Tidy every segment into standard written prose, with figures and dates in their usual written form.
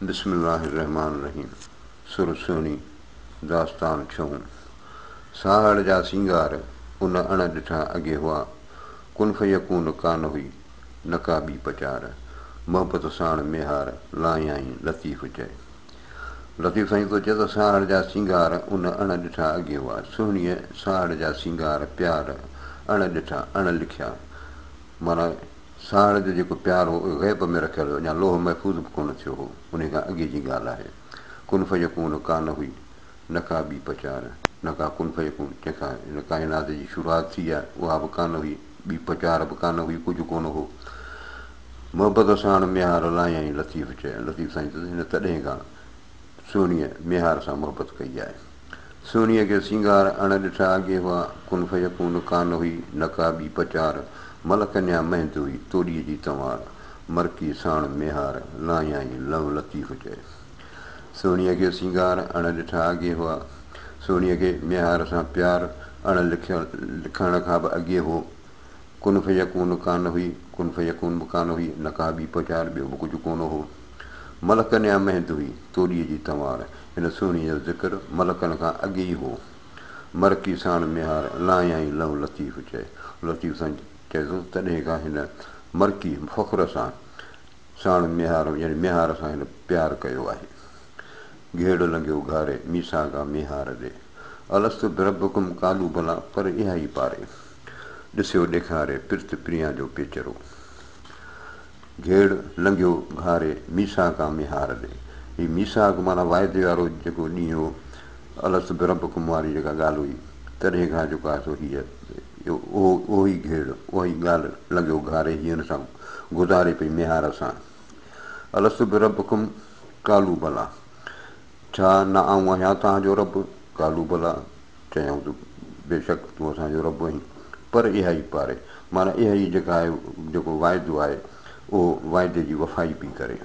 بسم الله الرحمٰن الرحيم سر سهڻي داستان ڇهون ساهڙ جا سينگار ان اڻ ڏٺا اڳي هئا ڪن فيڪون ڪانه هئي نه ڪا ٻي پچار محبت ساڻ ميهار لايائين لطيف چئي لطيف سائين ٿو چئي ته ساهڙ جا سينگار ان اڻ ڏٺا اڳي هئا سهڻيء ساهڙ جا سينگار پيار اڻ ڏٺا اڻ لکيا معنيٰ ساهڙ جو جيڪو پيار هو، اهو غيب ۾ رکيل هو، اڃا لوح محفوظ به ڪونه ٿيو هو، انهي کان اڳي جي ڳالهه آهي. ڪن فيڪون ڪا نه هئي، نه ڪا ٻي پچار، نه ڪا ڪن فيڪون، جنهن کان هن ڪائنات جي شروعات ٿي آهي، اها به ڪانه هئي، ٻي پچار به ڪانه هئي، ڪجهه ڪونه هو. محبت ساڻ ميهار لايائين لطيف چئي، لطيف سائين چيو ته هن تڏهن کان سهڻيء ميهار سان محبت ڪئي آهي. سهڻيء کي سينگار اڻ ڏٺا اڳي هئا، ڪن فيڪون ڪانه هئي، نه ڪا ٻي پچار، ملڪ اڃا مهند هئي، توڏيء جي تنوار، مرڪي ساڻ ميهار، لايائين لنء لطيف چئي. سهڻيء کي سينگار اڻ ڏٺا اڳي هئا، سهڻيء کي ميهار سان پيار اڻ لکڻ کان به اڳي هو، ڪن فيڪون ڪانه هئي، ڪن فيڪون به ڪانه هئي، نه ڪا ٻي پچار، ٻيو به ڪجهه ڪونه هو. ملڪ اڃا مهند هئي، توڏيء جي تنوار، هن سهڻيء جو ذڪر ملڪن کان اڳي ئي هو. مرڪي ساڻ ميهار، لايائين لنء لطيف چئي. لطيف سائين چئي ٿو ته تڏهن کان هن مرڪي فخر سان ساڻ ميهار يعني ميهار سان هن پيار ڪيو آهي. گهيڙ لنگهيو گهاري، ميساگا ميهار ڏي. الست بربڪم قالو بلا، پر اها ئي پاري. ڏسيو ڏيکاري، پرت پريان جو پيچرو. گهيڙ لنگهيو گهاري، ميثاقا ميهار ڏي. هي ميثاق معنيٰ واعدي وارو جيڪو ڏينهن هو، الست بربڪم واري جيڪا ڳالهه هئي، تڏهن کان جيڪو آهي سو هيء اهو اهو ئي گهيڙ، اها ئي ڳالهه لنگهيو گهاري هيء هن سان گذاري پئي ميهار سان. الست بربڪم قالوا بليٰ ڇا نه آئون آهيان توهان جو رب؟ قالوا بليٰ چيائون ته بيشڪ تون اسان جو رب آهين، پر اها ئي پاري، معنيٰ اها ئي جيڪا آهي، جيڪو واعدو آهي، اهو واعدي جي وفائي پئي ڪري.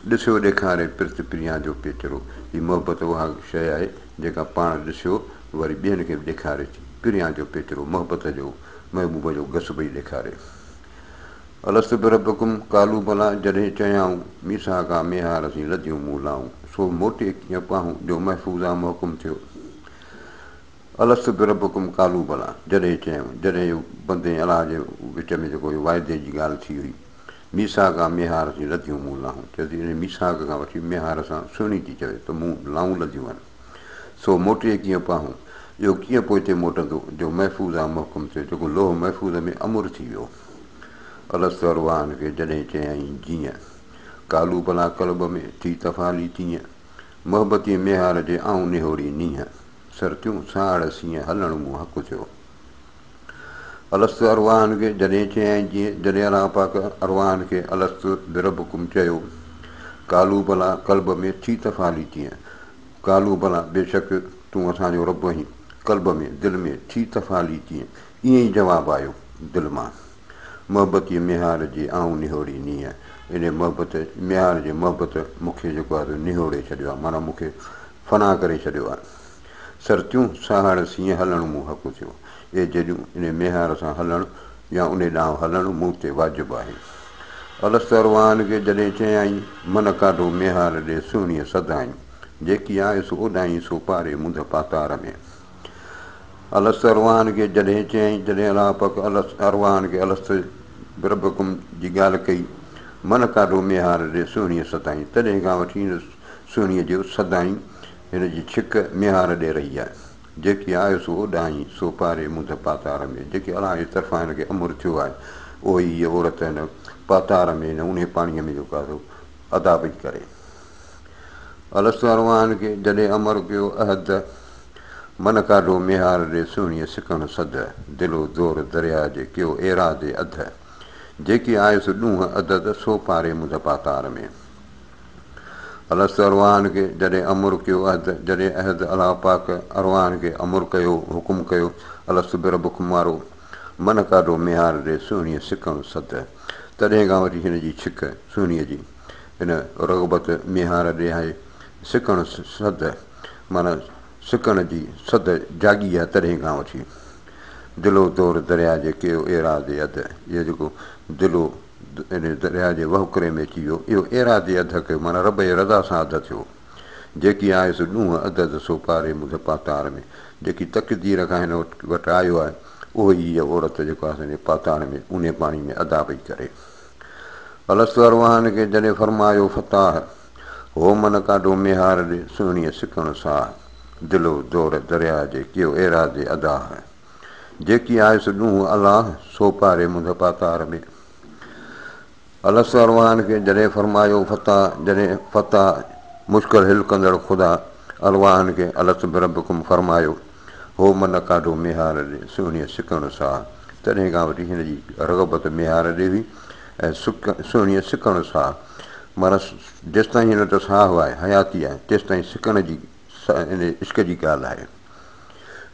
ڏسيو ڏيکاري پرت پريان جو پيچرو، هي محبت اها شيء آهي، جيڪا پاڻ ڏسيو وري ٻين کي به ڏيکاري ٿي. پريان جو پيچرو، محبت جو، محبوب جو گس پئي ڏيکاري. الست بربڪم قالوا بليٰ جڏهن چيائون ميثاقا ميهار سين لڌيون مون لائون سو موٽي ڪيئن پاهون جو محفوظا محڪم ٿيو الست بربڪم قالوا بليٰ جڏهن چيائون جڏهن اهو بندي ۽ الله جي وچ ۾ جيڪو اهو واعدي جي ڳالهه ٿي هئي ميثاقا ميهار سين لڌيون مون لائون چئي ٿي ان ميثاق کان وٺي ميهار سان سهڻي ٿي چوي ته مون لائون لڌيون آهن سو موٽي ڪيئن پاهون اهو ڪيئن پوئتي موٽندو جو محفوظا محڪم ٿيو جيڪو لوح محفوظ ۾ امر ٿي ويو. الست ارواحن کي جڏهن چيائين جيئن، قالو بلا قلب ۾ ٿي تفالي تيئن، محبتي ميهار جي آئون نهوڙي نينهن، سرتيون ساهڙ سيئن هلڻ مون حق ٿيو. الست ارواحن کي جڏهن چيائين جيئن، جڏهن الله پاڪ ارواحن کي الست بربڪم چيو، قالو بلا قلب ۾ ٿي تفالي تيئن، قالو بلا بيشڪ تون اسان جو رب آهين، قلب ۾، دل ۾، ٿي تفالي تيئن، ائين ئي جواب آيو دل مان. محبتيء ميهار جي آئون نهوڙي نينهن. انهيء محبت، ميهار جي محبت مون کي جيڪو آهي سو نهوڙي ڇڏيو آهي، معنيٰ مون کي فنا ڪري ڇڏيو آهي. سرتيون ساهڙ سين هلڻ مون حق ٿيو. اي جيڏيون، انهيء ميهار سان هلڻ يا انهيء ڏانهن هلڻ مون تي واجب آهي. الست ارواحن کي جڏهن چيائين، من ڪاڍو ميهار ڏي سهڻيء سدائين، جيڪي آهي سو اوڏانهين سو پاري منڌ پاتار ۾. الست ارواحن کي جڏهن چيائين، جڏهن الله پاڪ الست ارواحن کي الست بربڪم جي ڳالهه ڪئي، من ڪاڍو ميهار ڏي سهڻيء سدائين، تڏهن کان وٺي هن سهڻيء جو سدائين هن جي ڇڪ ميهار ڏي رهي آهي. جيڪي آهي سو اوڏانهين، سو پاري منڌ پاتار ۾. جيڪي الله جي طرفان هن کي امر ٿيو آهي، اهو ئي هيء عورت هن پاتار ۾ هن اونهي پاڻيء ۾ جيڪو آهي سو ادا پئي ڪري. الست ارواحن کي جڏهن امر ڪيو عهد، من ڪاڍو ميهار ڏي سهڻيء سڪڻ سڌ، دلو دور درياء جي ڪيو ايراضي اڌ، جيڪي آيس ڏونهه عدد، سو پاري منڌ پاتار ۾. الست ارواحن کي جڏهن امر ڪيو عهد، جڏهن عهد الله پاڪ ارواحن کي امر ڪيو، حڪم ڪيو، الست بربڪم وارو، من ڪاڍو ميهار ڏي سهڻيء سڪڻ سڌ، تڏهن کان وٺي هن جي ڇڪ سهڻيء جي. هن رغبت ميهار ڏي آهي، سڪڻ سڌ معنيٰ سڪڻ جي سڌ جاڳي آهي تڏهن کان وٺي. دلو دور درياء جي ڪيو ايراضي اڌ، اهو جيڪو دلو ان درياء جي وهڪري ۾ اچي ويو، اهو ايرادي اڌ ڪيو، معنيٰ رب جي رضا سان اڌ ٿيو. جيڪي آيس ڏونهن اڌ اڌ سو پاري منڌ پاتار ۾. جيڪي تقدير کان هن وٽ آيو آهي، اهو ئي هيء عورت جيڪو آهي سو پاتار ۾ اونهي پاڻي ۾ ادا پئي ڪري. الست ارواحن کي جڏهن فرمايو فتاح، هو من ڪاڍو ميهار ڏي، سهڻيء سڪڻ ساهه، دلو دور درياء جي ڪيو ايرادي اداهه. جيڪي آيس ڏونهن الله، سو پاري منڌ پاتار ۾. الست ارواحن کي جڏهن فرمايو فتاح، جڏهن فتاح، مشڪل حل ڪندڙ خدا، ارواحن کي الست بربڪم فرمايو، هو من ڪاڍو ميهار ڏي، سهڻيء سڪڻ ساهه. تڏهن کان وٺي هن جي رغبت ميهار ڏي هئي ۽ سهڻيء سڪڻ ساهه. معنيٰ جيستائين هن وٽ ساهه آهي، حياتي آهي، تيستائين سڪڻ جي ان عشق جي ڳالهه آهي.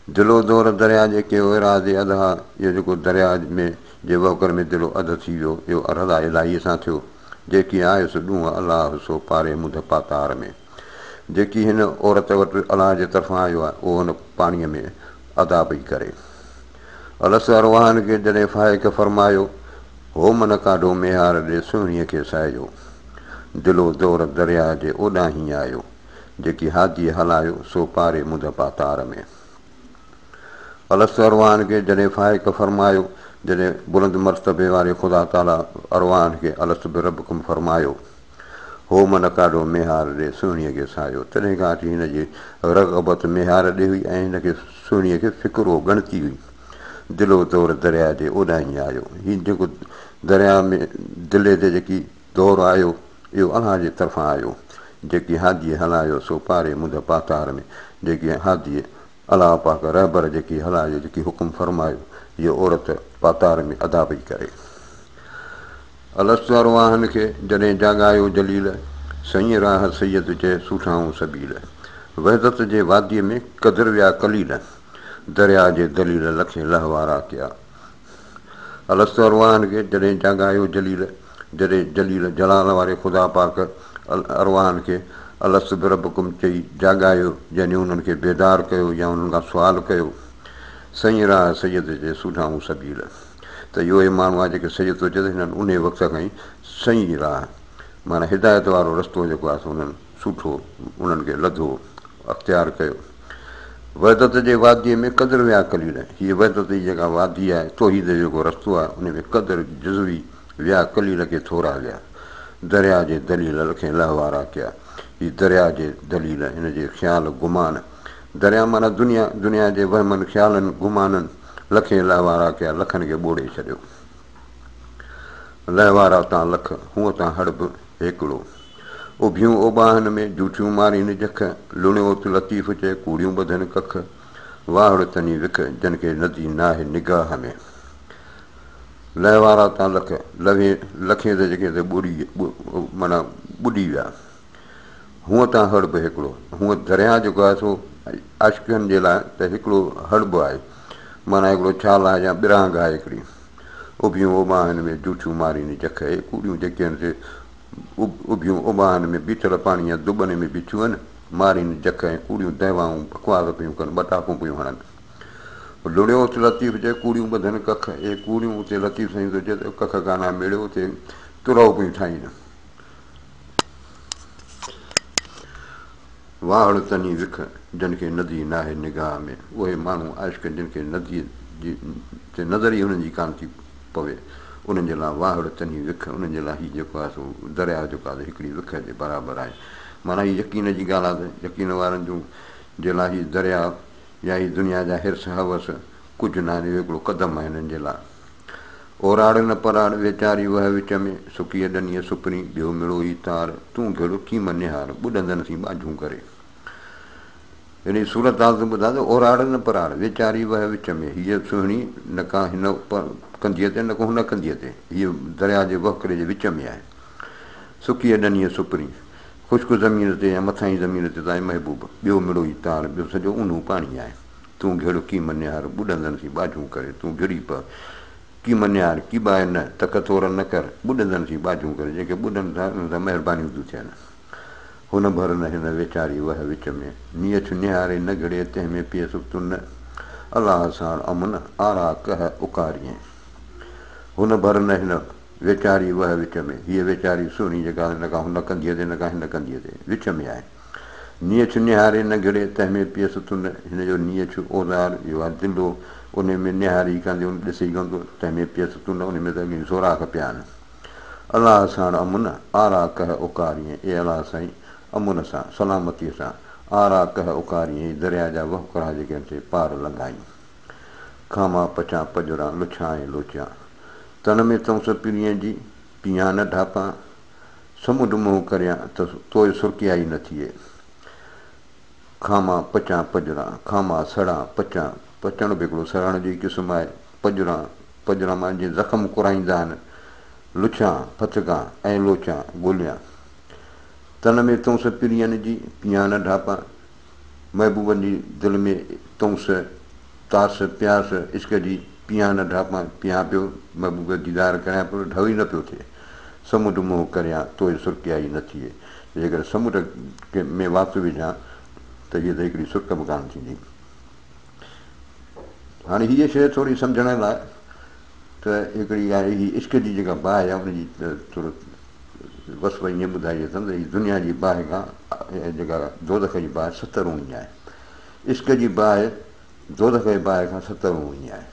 دلو دور درياء جي ڪيو اراضي اڌا، اهو جيڪو درياء ۾ جي وهڪر ۾ دلو اڌ ٿي ويو، اهو رضا الاهيء سان ٿيو. جيڪي آيس ڏونهن الله سو پاري منڌ پاتار ۾. جيڪي هن عورت وٽ الله جي طرفان آيو آهي، اهو هن پاڻيء ۾ ادا پئي ڪري. الست ارواحن کي جڏهن فائق فرمايو، هو من ڪاڍو ميهار ڏي سهڻيء کي سائجو. دلو دور درياء جي اوڏانهين آيو، جيڪي هاديء هلايو، سو پاري منڌ پاتار ۾. الست ارواحن کي جڏهن فائق فرمايو، جڏهن بلند مرتبي واري خدا تعاليٰ ارواحن کي الست بربڪم فرمايو، هو من ڪاڍو ميهار ڏي سهڻيء کي سايو. تڏهن کان وٺي هن جي رغبت ميهار ڏي هئي ۽ هن کي سهڻيء کي فڪر هو، ڳڻتي هئي. دلو دور درياء جي اوڏانهين آيو. هي جيڪو درياء ۾ دلي تي جيڪي دور آيو، اهو الله جي طرفان آيو. جيڪي هاديء هلايو، سو پاري منڌ پاتار ۾. جيڪي هاديء، الله پاڪ، رهبر جيڪي هلايو، جيڪي حڪم فرمايو، هيء عورت پاتار ۾ ادا پئي ڪري. الست ارواحن کي جڏهن جاڳايو جليل، سئين راهه سيد چئي سوٺائون سبيل. وحدت جي واديء ۾ قدر ويا قليل، درياء جي دليل لکين لهوارا ڪيا. الست ارواحن کي جڏهن جاڳايو جليل، جڏهن جليل جلال واري خدا پاڪ ارواحن کي الست بربڪم چئي جاڳايو يعني انهن کي بيدار ڪيو يا انهن کان سوال ڪيو، سئين راهه سيد چئي سوٺائون سبيل. ته اهو اهي ماڻهو آهن جيڪي سيد ٿو چئي ته هنن انهيء وقت کان ئي صحيح راهه معنيٰ هدايت وارو رستو جيڪو آهي سو انهن سٺو انهن کي لڌو، اختيار ڪيو. وحدت جي واديء ۾ قدر ويا قليل، هيء وحدت جي جيڪا وادي آهي، توحيد جو جيڪو رستو آهي، ان ۾ قدر جزوي ويا قليل ڪي ٿورا ويا. درياء جي دليل لکين لهوارا ڪيا. هي درياء جي دليل هن جي خيال گمان، درياء معنيٰ دنيا، دنيا جي وهمن خيالن گمانن، لکين لهوارا ڪيا، لکن کي ٻوڙي ڇڏيو. لهوارا تان لک، هونء تان هڙ به هيڪڙو. اڀيون اوٻاهن ۾، جوٺيون مارين جک، لڻيو ات لطيف چئي، ڪوڙيون ٻڌن ڪک. واهڙ تني وک، جن کي ندي ناهي نگاهه ۾. لهوارا تان لک، لوين لکين ته جيڪي ته ٻوڙي معنيٰ ٻڏي ويا. هونء تان هڙ به هيڪڙو. هونء درياء جيڪو آهي سو عاشقن جي لاء ته هڪڙو هڙ به آهي. معنيٰ هڪڙو ڇال آهي يا ٻرانگهه آهي هڪڙي. اڀيون اوٻاهن ۾ جوٺيون مارين جک. اهي ڪوڙيون جيڪي آهن سي اڀيون اوٻاهن ۾ بيٺل پاڻي يا دٻن ۾ بيٺيون آهن. مارين جک ۽ ڪوڙيون دعوائون بڪواس پيون ڪن، ٻٽاڪون پيون هڻن. لڙيو ات لطيف چئي ڪوڙيون ٻڌن ڪک. اهي ڪوڙيون اتي لطيف سائين ٿو چئي ته ڪک ڪانا ميڙيو اتي ترهو پيون ٺاهين. واهڙ تني وک، جن کي ندي ناهي نگاهه ۾. اهي ماڻهو عاشق جن کي نديء جي تي نظر ئي انهن جي ڪانه ٿي پوي، انهن جي لاء واهڙ تني وک، انهن جي لاء هي جيڪو آهي سو درياء جيڪو آهي سو هڪڙي وک جي برابر آهي. معنيٰ هي يقين جي ڳالهه آهي ته يقين وارن جون جي لاء هي درياء يا هي دنيا جا حرص هوس ڪجهه ناهن، اهو هڪڙو قدم آهي انهن جي لاء. اوراڙ نه پراڙ، ويچاري وهه وچ ۾، سڪيء ڏنيء سپرين، ٻيو مڙوئي تار، تون گهڙ ڪيم نهار، ٻڏندن سين ٻانجهون ڪري. يعني صورت حال ٿو ٻڌاء ته اوراڙ نه پراڙ، ويچاري وهه وچ ۾، هيء سهڻي نه ڪا هن ڪنڌيء تي نه ڪو هن ڪنڌيء تي، هيء درياء جي وهڪري جي وچ ۾ آهي. سڪيء ڏنيء سپرين، خشڪ زمين تي يا مٿاهين زمين تي تائين محبوب، ٻيو مڙوئي تار، ٻيو سڄو اونهون پاڻي آهي. تون گهڙ ڪيم نهار، ٻڏندن سين ٻاجهون ڪري، تون گهڙي پء، ڪيم نهار، ڪيٻاء نه، تڪ تور نه ڪر، ٻڏندن سين ٻاجهون ڪري، جيڪي ٻڏن ٿا، انهن سان مهربانيون ٿيون ٿين. هن ڀر نه هن ويچاري وهه وچ ۾، نيٺ نهاري نه گهڙي، تنهن ۾ پيس تن، الله ساڻ امن، آرا ڪهه اڪاريين. هن ڀر نه هن ويچاري وهه وچ ۾، هيء ويچاري سهڻي جيڪا نه ڪا هن ڪنڌيء تي نه ڪا هن ڪنڌيء تي، وچ ۾ آهي. نيچ نهاري نه گهڙي، تنهن ۾ پيس تن، هن جو نيچ اوزار اهو آهي دلو، ان ۾ نهاري ئي ڪانه ٿي، ان ڏسي ئي ڪونه ٿو، تنهن ۾ پيس تن، ان ۾ ته اڳي سوراخ پيا آهن. الله ساڻ امن، آرا ڪهه اڪاريين، اي الله سائين! امن سان، سلامتيء سان، آرا ڪهه اڪاريين، هي درياء جا وهڪرا جيڪي آهن سي پار لنگهائين. کامان پچان پڄران، لڇان ۽ لوچيان. تن ۾ تونس پرينء جي، پيان نه ڍاپان. سمنڊ منهن ڪريان ته توء سرڪيائي نه ٿئي. کامان پچان پڄران، کامان سڙان پچان، پچڻ به هڪڙو سڙڻ جو ئي قسم آهي، پڄران، پڄران معنيٰ جيئن زخم ڪورائيندا آهن، لڇان، ڦٿڪان ۽ لوچان، ڳوليان. تن ۾ تونس پرين جي، پيان نه ڍاپان. محبوبن جي دل ۾ تونس، تاس، پياس، عشق جي، پيان نه ڍاپان، پيان پيو، محبوب جو ديدار ڪريان پيو، ڍؤ ئي نه پيو ٿئي. سمنڊ منهن ڪريان، توء سرڪيائي نه ٿئي. جيڪڏهن سمنڊ ۾ وات وجهان ته هيء ته هڪڙي سرڪ به ڪانه ٿيندي. هاڻي هيء شيء ٿوري سمجهڻ لاء ته هڪڙي آهي هي عشق جي جيڪا باهه آهي ان جي ٿورو وصف ائين ٻڌائي اٿم ته هي دنيا جي باهه کان جيڪا دوزخ جي باهه ستر اڻي آهي. عشق جي باهه دوزخ جي باهه کان ستر اڻي آهي.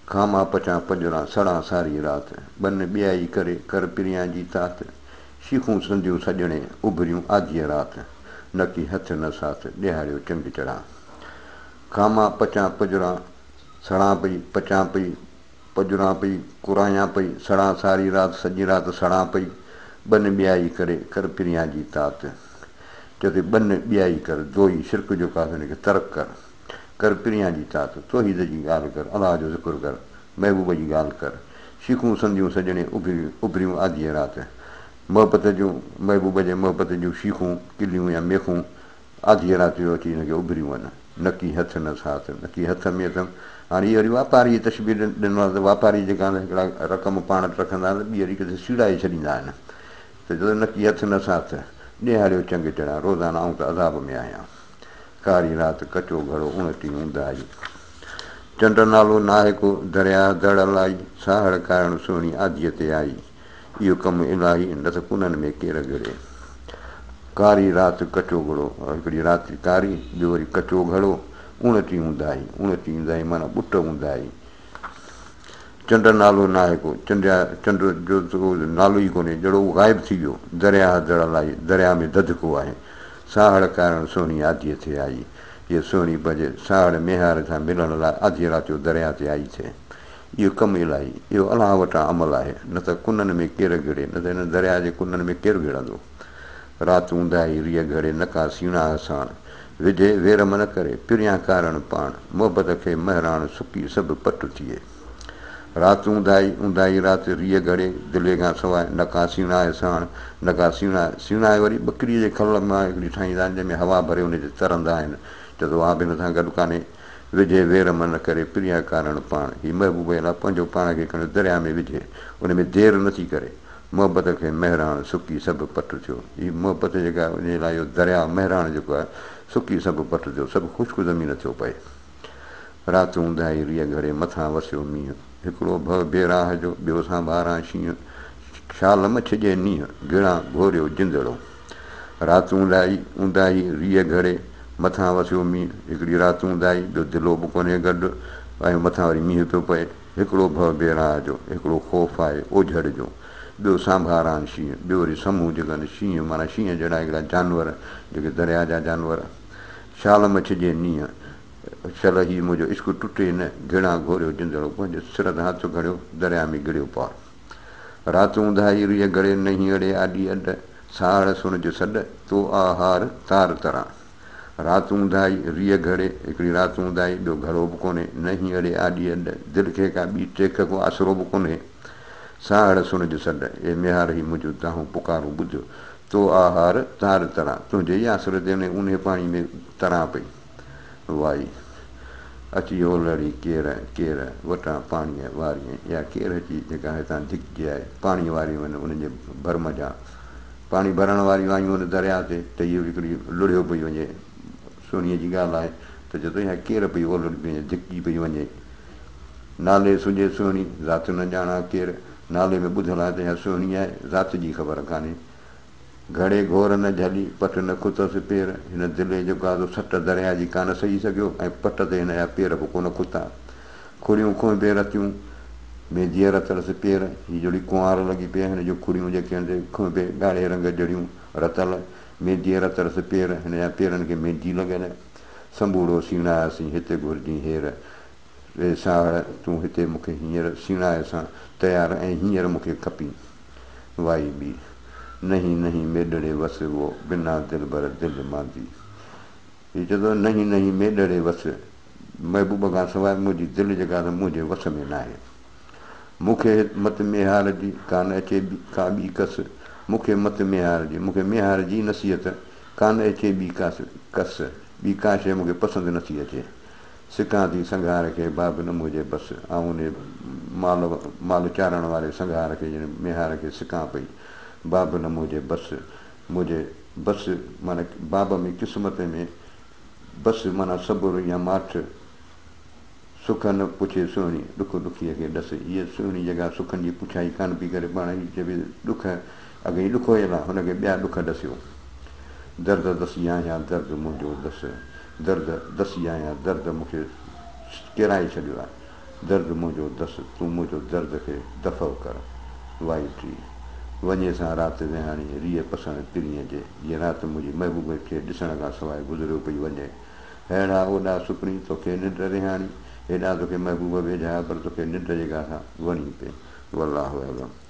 کامان پچان پڄران سڙان ساري رات، ٻن ٻيائي ڪري ڪر پريان جي تات، شيخون سنديون سڄڻي اڀريون آڌيء رات، نڪي هٿ نه ساٿ ڏيهاڙيو چنگ چڙهان. کامان پچان پڄران سڙان پئي، پچان پئي، پڄران پئي، ڪرايان پئي، سڙان ساري رات سڄي رات سڙان پئي، ٻن ٻيائي ڪري ڪر پريان جي تات. چئي ٿي ٻن ٻيائي ڪر، دوئي شرڪ جو ڪاٿ ان کي ترڪ ڪر. ڪر پريان جي تات، توحيد جي ڳالهه ڪر، الله جو ذڪر ڪر، محبوب جي ڳالهه ڪر. شيخون سنديون سڄڻي اڀريون آڌيء رات. محبت جون، محبوب جي محبت جون شيخون، ڪليون يا ميخون آڌيء رات جو اچي هن کي اڀريون آهن. نڪي هٿ نه ساٿ، نڪي هٿ ۾ اٿم. هاڻي هيء وري واپاريء جي تشبيهه ڏنو آهي ته واپاري جيڪا آهن هڪڙا رقم پاڻ وٽ رکندا آهن ته ٻي وري ڪٿي سيڙائي ڇڏيندا آهن. ته چوندو نڪي هٿ نه ساٿ، ڏيهاڙيو چنگ چڙهان، روزانه آئون ته عذاب ۾ آهيان. ڪاري رات ڪچو گهڙو اڻٽي اونداهي. چنڊ نالو ناهي ڪو، درياهه دڙ الائي، ساهڙ ڪارڻ سهڻي آڌيء تي آئي. اهو ڪم الاهي، نه ته ڪنن ۾ ڪير گهڙي. ڪاري رات ڪچو گهڙو، هڪڙي رات ڪاري، ٻيو وري ڪچو گهڙو، اڻٽي اونداهي، اڻٽي اونداهي معنيٰ ٻٽ اونداهي. چنڊ نالو ناهي ڪو، چنڊيا چنڊ جو ته ڪو نالو ئي ڪونهي، جهڙو هو غائب ٿي ويو. درياهه دڙ الائي، درياهه ۾ ڌڌڪو آهي. ساهڙ ڪارڻ سهڻي آڌيء ٿئي آئي. هيء سهڻي پنهنجي ساهڙ ميهار سان ملڻ لاء آڌيء رات جو درياهه تي آئي ٿئي. اهو ڪم الاهي، اهو الله وٽان عمل آهي، نه ته ڪنن ۾ ڪير گهڙي، نه ته هن درياهه جي ڪنن ۾ ڪير گهڙندو. رات اونداهي ريء گهڙي، نه ڪا سيڻاهه ساڻ. وجهي ويرم نه ڪري، پريان ڪارڻ پاڻ. محبت کي مهراڻ، سڪي سڀ پٽ ٿئي. رات اونداهي، اونداهي رات ريء گهڙي، دلي کان سواء، نه ڪا سيڻاهه ساڻ، نه ڪا سيڻاهه. سيڻاهه وري ٻڪريء جي کل مان هڪڙي ٺاهيندا آهن، جنهن ۾ هوا ڀري ان تي ترندا آهن. چئي ٿو، اها به هن سان گڏ ڪانهي. وجهي ويرم نه ڪري، پريان ڪارڻ پاڻ. هي محبوب الا پنهنجو پاڻ کي کڻيو درياء ۾ وجهي، ان ۾ دير نه ٿي ڪري. محبت کي مهراڻ، سڪي سڀ پٽ ٿيو. هي محبت جيڪا آهي، انهيء لاء اهو درياء مهراڻ جيڪو آهي، سڪي سڀ پٽ ٿيو، سڀ خشڪ زمين ٿيو پئي. رات اونداهي ريء گهڙي، مٿان وسيو مينهن. هڪڙو ڀؤ بي راهه جو، ٻيو سانڀاران شينهن. شال م ڇڄي نينهن، گهڙان گهوريو جندڙو. رات اونداهي، اونداهي ريء گهڙي، مٿان وسيو مينهن. هڪڙي رات اونداهي، ٻيو دلو به ڪونهي گڏ ۽ مٿان وري مينهن پيو پئي. هڪڙو ڀؤ بي راهه جو، هڪڙو خوف آهي اوجهڙ جو. ٻيو سانڀاران شينهن، ٻيو وري سمهون جيڪا آهن شينهن معنيٰ شينهن جهڙا هڪڙا جانور، جيڪي درياهه جا جانور. شال م ڇڄي نينهن، شل هي منهنجو عشق ٽٽي نه، گهڙان گهوريو جندڙو، پنهنجي سر تان هٿ کڻيو، درياهه ۾ گڙيو پار. رات اونداهي ريء گهڙي، نهين اڙي آڏي اڏ، ساهڙ سڻج سڏ، تو آهار تار تران. رات اونداهي ريء گهڙي، هڪڙي رات اونداهي، ٻيو گهڙو به ڪونهي، نهين اڙي آڏي اڏ، دل کي ڪا ٻي ٽيڪ ڪو آسرو به ڪونهي. ساهڙ سڻج سڏ، اي ميهار هي منهنجون دانهون پڪارون ٻڌ، تو آهار تار تران، تنهنجي ئي آسري تي انهي اونهي پاڻي ۾ تران پئي. وائي، اچي اولڙي ڪير، ڪير وٽان پاڻيء واريين يا ڪير اچي جيڪا هتان ڌڪجي آئي، پاڻي واريون آهن انهن جي ڀر منجهان پاڻي ڀرڻ واريون آيون آهن درياء تي ته اهو هڪڙي لڙهيو پئي وڃي. سهڻيء جي ڳالهه آهي ته چئي ٿو اها ڪير پئي اولڙي پئي وڃي، ڌڪجي پئي وڃي. نالي سڃي سهڻي، ذات نه ڄاڻان ڪير. نالي ۾ ٻڌل آهي ته اها سهڻي آهي، ذات جي خبر ڪانهي. گهڙي گهور نه جهلي، پٽ نه کتس پير. هن دلي جو گازو سٽ درياء جي ڪانه سهي سگهيو ۽ پٽ تي هن جا پير به ڪونه کتا. کڙيون کنهبي رتيون، مينديء رتلس پير. هي جهڙي ڪنوار لڳي پئي آهي، هن جون کڙيون جيڪي آهن سي کنهبي ڳاڙهي رنگ جهڙيون رتل، مينديء رتلس پير، هن جا پيرن کي ميندي لڳل. سنبوڙو سيڻاء سين، هت گهرجين هير. اي ساهڙ، تون هتي مون کي هينئر سيڻاء سان تيار ۽ هينئر مون کي کپين. وائي ٻي، نهين نهين ميڏڙي وس وو، بنا دلبر دل ماندي. هي چئي ٿو، نهين نهين ميڏڙي وس، محبوب کان سواء منهنجي دل جيڪا سا منهنجي وس ۾ ناهي. مون کي مت ميهار جي، ڪانه اچي ڪا ٻي ڪس. مون کي مت ميهار جي، مون کي ميهار جي نصيحت، ڪانه اچي ٻي ڪا ڪس، ٻي ڪا شيء مون کي پسند نٿي اچي. سڪان ٿي سنگهار کي، باب نه منهنجي بس. آئون انهيء مال مال چارڻ واري سنگهار کي يعني ميهار کي سڪان پئي. باب نه منهنجي بس. منهنجي بس معنيٰ باب ۾ قسمت ۾ بس معنيٰ صبر يا ماٺ. سک نه پڇي سهڻي، ڏک ڏکيء کي ڏس. هيء سهڻي جيڪا سکن جي پڇا ئي ڪانه پئي ڪري، پاڻ ئي چئي پئي ڏک اڳي ئي ڏکويل آ، هن کي ٻيا ڏک ڏسيو. درد دسي آهيان درد منهنجو دس، درد دسي آهيان درد مون کي ڪيرائي ڇڏيو آهي، درد منهنجو دس، تون منهنجو درد کي دفع ڪر. وائي ٽي. وڃي سان رات ويهاڻي، ريء پسڻ پرينء جي. جيئن رات منهنجي محبوب کي ڏسڻ کان سواء گذريو پئي وڃي. ههڙا اوڏا سپرين، توکي ننڊ رهاڻي. هيڏا توکي محبوب ويجها، پر توکي ننڊ جيڪا سا وڻي پئي. والله اعلم.